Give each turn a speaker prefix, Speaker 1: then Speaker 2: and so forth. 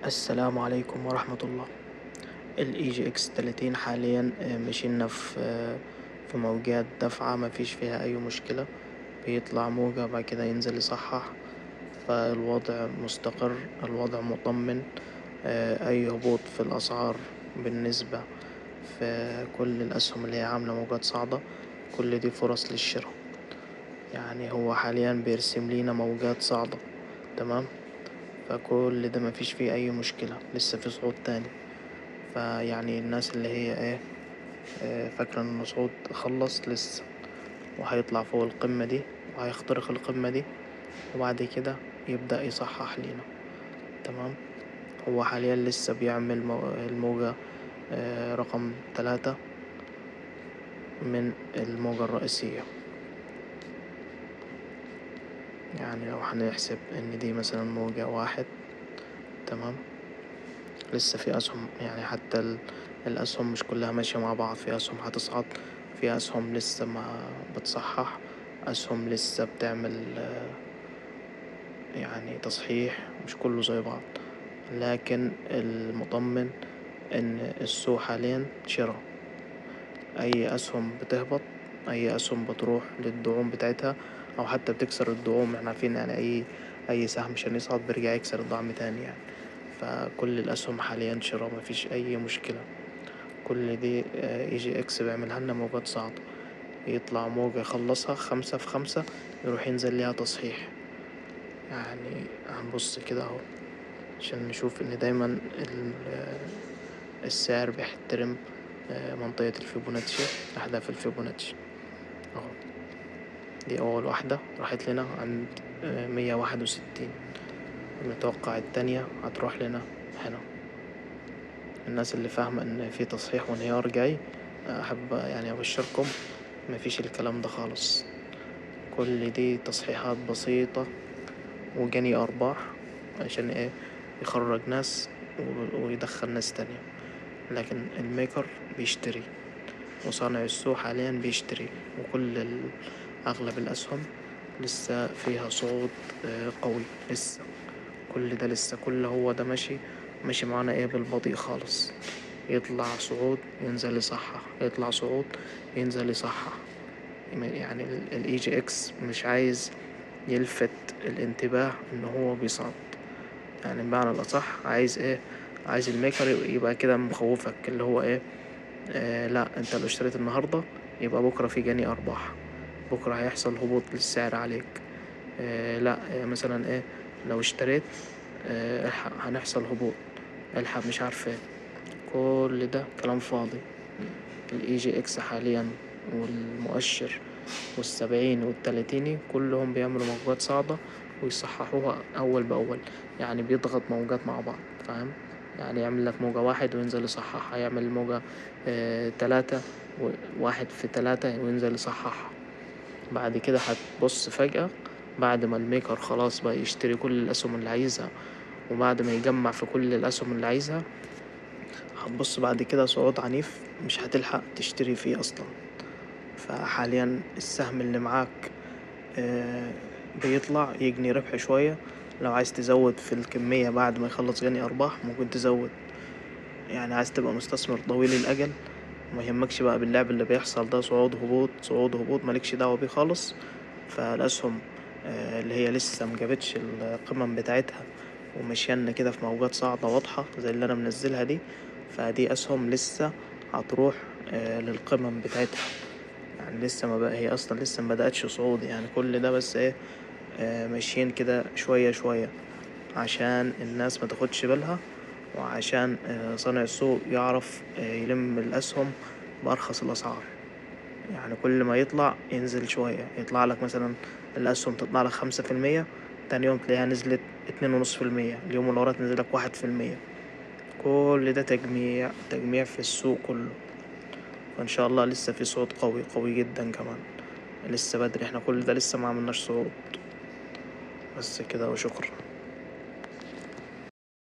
Speaker 1: السلام عليكم ورحمة الله. ال EGX 30 حاليا مشينا في موجات دفعة مفيش فيها اي مشكلة، بيطلع موجة بعد كده ينزل يصحح، فالوضع مستقر، الوضع مطمن. اي هبوط في الاسعار بالنسبة في كل الاسهم اللي هي عاملة موجات صاعدة كل دي فرص للشراء. هو حاليا بيرسم لينا موجات صاعدة، تمام، فكل ده مفيش فيه اي مشكلة، لسه في صعود تاني. فيعني الناس اللي هي فاكرة ان الصعود خلص لسه، وهيطلع فوق القمة دي وهيخترق القمة دي وبعد كده يبدأ يصحح لينا، تمام. هو حاليا لسه بيعمل الموجة رقم 3 من الموجة الرئيسية. لو هنحسب ان دي مثلا موجة 1، تمام، لسه في اسهم، حتى الاسهم مش كلها ماشية مع بعض، في اسهم هتصعد، في اسهم لسه ما بتصحح، اسهم لسه بتعمل تصحيح، مش كله زي بعض. لكن المطمن ان السوق حاليا شراء، اي اسهم بتهبط، اي اسهم بتروح للدعوم بتاعتها او حتى بتكسر الدعوم، احنا عارفين اي سهم عشان يصعد بيرجع يكسر الدعم تاني. فكل الاسهم حاليا شراء، مفيش اي مشكلة. كل دي اي جي اكس بيعملها لنا موجات صاعدة، يطلع موجة يخلصها 5 في 5 يروح ينزل ليها تصحيح. هنبص كده اهو عشان نشوف ان دايما السعر بيحترم منطقة الفيبوناتشي، اهداف الفيبوناتشي اهو. دي اول واحدة راحت لنا عند 161، نتوقع التانية هتروح لنا هنا. الناس اللي فاهمة ان في تصحيح وانهيار جاي، احب ابشركم مفيش الكلام ده خالص، كل دي تصحيحات بسيطة وجني ارباح عشان يخرج ناس ويدخل ناس تانية. لكن الميكر بيشتري وصانع السوق حاليا بيشتري، وكل اغلب الاسهم لسه فيها صعود قوي، لسه كل ده لسه، كل هو ده ماشي معانا بالبطيء خالص، يطلع صعود ينزل يصحح، يطلع صعود ينزل يصحح. ال اي جي اكس مش عايز يلفت الانتباه ان هو بيصعد، بمعنى الاصح عايز ايه، عايز الميكر يبقى كده مخوفك اللي هو ايه، لا انت لو اشتريت النهارده يبقى بكره في جني ارباح، بكره هيحصل هبوط للسعر عليك، لا، مثلا لو اشتريت، الحق هنحصل هبوط، الحق مش عارف ايه، كل ده كلام فاضي. ال اي جي اكس حاليا والمؤشر والسبعين والتلاتيني كلهم بيعملوا موجات صاعدة ويصححوها أول بأول، بيضغط موجات مع بعض، فاهم؟ يعمل لك موجة 1 وينزل يصححها، يعمل موجة، 3 1 في 3 وينزل يصححها. بعد كده هتبص فجأة بعد ما الميكر خلاص بقى يشتري كل الأسهم اللي عايزها، وبعد ما يجمع في كل الأسهم اللي عايزها، هتبص بعد كده صعود عنيف مش هتلحق تشتري فيه أصلا. فحاليا السهم اللي معاك، بيطلع يجني ربح شوية، لو عايز تزود في الكمية بعد ما يخلص جني أرباح ممكن تزود، عايز تبقى مستثمر طويل الأجل ما يهمكش بقى باللعب اللي بيحصل ده، صعود هبوط صعود هبوط مالكش دعوة بيه خالص. فالأسهم، اللي هي لسه مجابتش القمم بتاعتها ومشينا كده في موجات صاعدة واضحة زي اللي أنا منزلها دي، فدي أسهم لسه هتروح، للقمم بتاعتها، لسه ما بقى، هي أصلا لسه ما بدأتش صعود، كل ده بس ماشيين كده شوية شوية عشان الناس ما تاخدش بالها، وعشان صانع السوق يعرف، يلم الأسهم بأرخص الأسعار. كل ما يطلع ينزل شوية، يطلع لك مثلا الأسهم تطلع لك خمسة في المية، تاني يوم تلاقيها نزلت اتنين ونص في المية، اليوم اللي وراه تنزل لك واحد في المية. كل ده تجميع في السوق كله. فإن شاء الله لسه في صعود قوي قوي جدا كمان، لسه بدري، احنا كل ده لسه ما عملناش صعود. بس كده وشكرا.